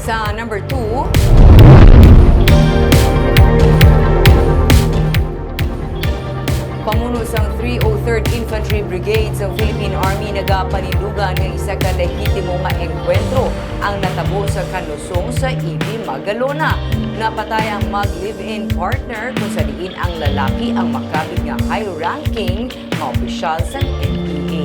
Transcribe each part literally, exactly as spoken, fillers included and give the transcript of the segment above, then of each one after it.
Sa number two, pamuno sang three oh third Infantry Brigade sang Philippine Army nagapanindugan nga isa ka lehitimo nga engkwentro ang natabo sa Kanlusong sa Ibi, Magalona. Napatay ang mag-live-in partner kung sa diin ang lalaki ang makabig nga high-ranking nga opisyal sang N P A.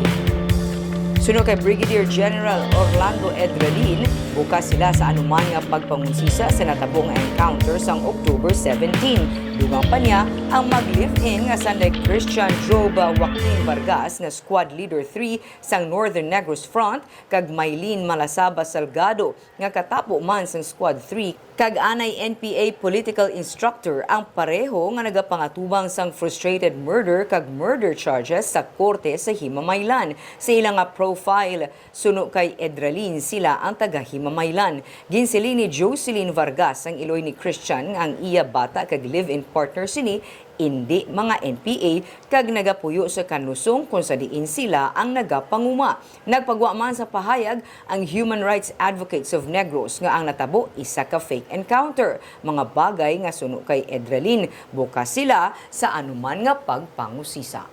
Suno kay Brigadier General Orlando Edralin, bukas sila sa anuman nga pagpangusisa sa natabo nga encounter sang October seventeen. Dugang pa niya, ang mag-live-in nga sanday Christian Job Joaquin Vargas nga Squad Leader three sang Northern Negros Front kag Mylene Malasaba Salgado nga katapo man sang Squad three kag anay N P A political instructor ang pareho nga nagapangatubang sang frustrated murder kag murder charges sa korte sa Himamaylan. Sa ila nga profile, suno kay Edralin sila ang taga-Himamaylan. Ginsiling ni Jocelyn Vargas ang iloy ni Christian nga ang iya bata kag live-in partner sini indi mga N P A kag nagapuyo sa Kanlusong kung sa diin sila ang nagapanguma. Nagpagwa man sa pahayag ang Human Rights Advocates of Negros nga ang natabo isa ka fake encounter, mga bagay nga suno kay Edralin, bukas sila sa anuman nga pagpangusisa.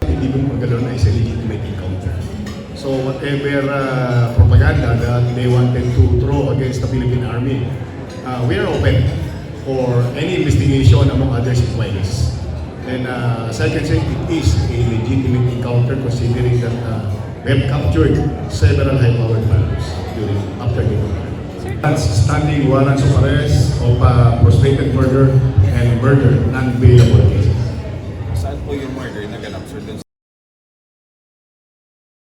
Hindi mo magkaroon na isa legitimate encounter. So whatever uh, propaganda that they wanted to throw against the Philippine Army, uh, we are open for any investigation among others inquiries. And uh, as I can say, it is a legitimate encounter considering that uh, we have captured several high-powered firearms during after the encounter. That's standing warrants of arrest of uh, frustrated murder and murder, non-bailable cases.